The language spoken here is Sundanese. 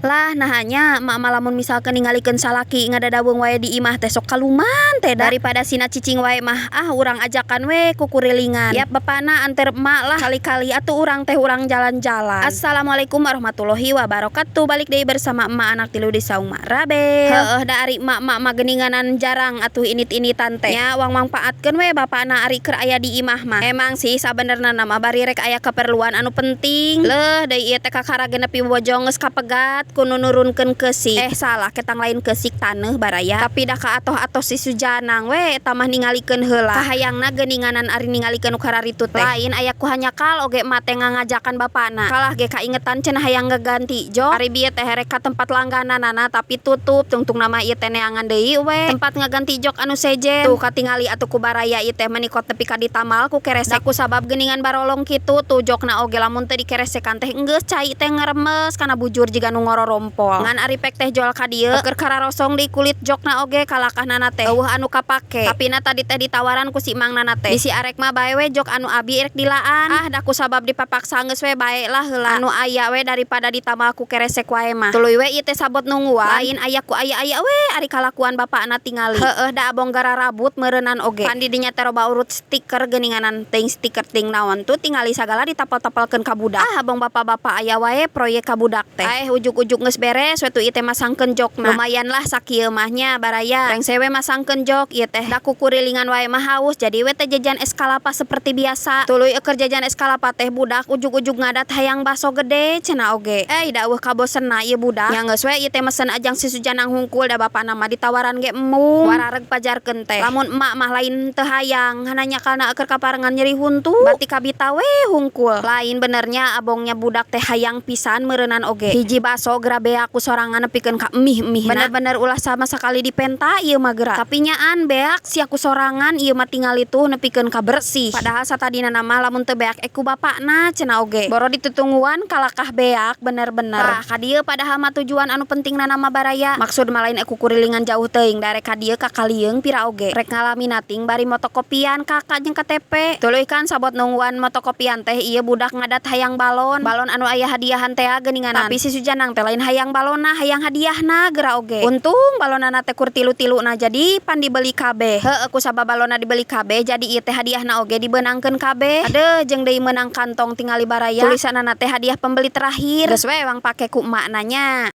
Lah, naha nya emak mah lamun misalkeun ningalikeun salaki ngadadaweung wae di imah teh sok kaluman teh da. Daripada sina cicing wae mah, ah, urang ajakan we kukurilingan. Yap, bapana anter emak lah, kali-kali atuh urang teh urang jalan-jalan. Assalamualaikum warahmatullahi wabarakatuh. Balik deui bersama emak anak tilu di saung Mak Rabel. Heueuh da, ari emak-emak mah geuninganan jarang atuh init-initan teh. Nya wang mangpaatkeun we bapana ari keur aya di imah mah. Emang sih sabenerna mah bari rek aya keperluan anu penting. Leuh deui ieu teh kakara ge nepi bojong geus kapegat ku nu nurunkeun keusik. Eh, salah, ketang lain keusik, taneuh, baraya. Tapi da kaatoh-atoh si Sujanang we eta mah ningalikeun heula. Kahayangna geuninganan ari ningalikeun nu kararitu teh. Lain aya ku hanjakal oge emak teh ngangajakan bapana. Kalah ge kaingetan cenah hayang ngaganti jok. Ari bieu teh rek ka tempat langgananana, tapi tutup. Tungtungna mah ieu teh neangan deui we tempat ngaganti jok anu sejen. Tuh, katingali atuh ku baraya ieu teh meni kot nepi ka ditamal ku keresek. Da ku sabab geuningan barolong kitu tuh jokna oge lamun teu dikeresekan teh enggeus cai teh ngeremes kana bujur jiga nu ngororompol. Ngan ari pek teh jual ka dieu keur kararosong di kulit jokna oge kalakahnana teh euweuh anu kapake. Tapi na tadi teh ditawaran ku si emangna teh. Bisi arek mah bae we jok anu abi rek dilaan. Ah, da ku sabab dipapaksa geus we bae lah heula. Anu aya we daripada ditamal ku keresek wae mah. Tuluy we ieu teh sabot nungguan. Lain aya ku aya-aya we ari kalakuan bapakna tingali. Heueuh da, abong gararabut meureunan oge. Pan di dinya teh loba urut stiker geuninganan, teuing stiker ting naon tuh, tingali sagala ditapel-tapelkeun ka budak. Ah, abong bapak-bapak aya wae proyek ka budak teh. Aeh, ujug-ujug geus beres we tuh ieu teh masangkeun jokna. Lumayan lah sakieu mah nya, baraya. Rengse we masangkeun jok ieu teh. Da kukurilingan wae mah haus, jadi we teh jajan es kalapa seperti biasa. Tuluy eukeur jajan es kalapa teh budak ujug-ujug ngadat hayang baso gede cenah oge. Eh, da euweuh kabosenna ieu budak. Nya geus we ieu teh mesen ajang si Sujanang hungkul, da bapana mah ditawaran ge embung. Warareg pajarkeun teh. Lamun emak mah lain teu hayang, hana nyakalna eukeur kaparengan nyeri huntu. Bati kabita we hungkul. Lain benernya abongnya budak teh hayang pisan meureunan oge. Hiji baso geura beak ku sorangan nepikeun ka emih-emihna. Bener-bener ulah sama sakali dipenta ieu mah geura. Tapi nyaan beak sia ku sorangan ieu mah, tingali tuh nepikeun ka bersih. Padahal satadina mah lamun teu beak ku bapakna cenah oge. Boro ditutungguan kalakah beak bener-bener. Tah, ka dieu padahal mah tujuan anu pentingna mah, baraya. Maksud mah lain ku kurilingan jauh teuing, da rek ka dieu ka kalieung pira oge. Rek ngalami nating bari motokopian KK jeung KTP. Tuluy kan sabot nungguan motokopian teh ieu budak ngadat hayang balon. Balon anu aya hadiahan teh geuninganan. Tapi si Sujanang teh lain hayang balonna, hayang hadiahna geura oge. Untung balonana teh kur tilu-tiluna, jadi pan dibeli kabeh. Heueuh, ku sabab balonna dibeli kabeh, jadi ieu teh hadiahna oge dibeunangkeun kabeh. Adeuh, jeung deui meunang kantong tingali, baraya. Tulisanana teh hadiah pembeli terakhir. Geus we wang pake ku emakna nya.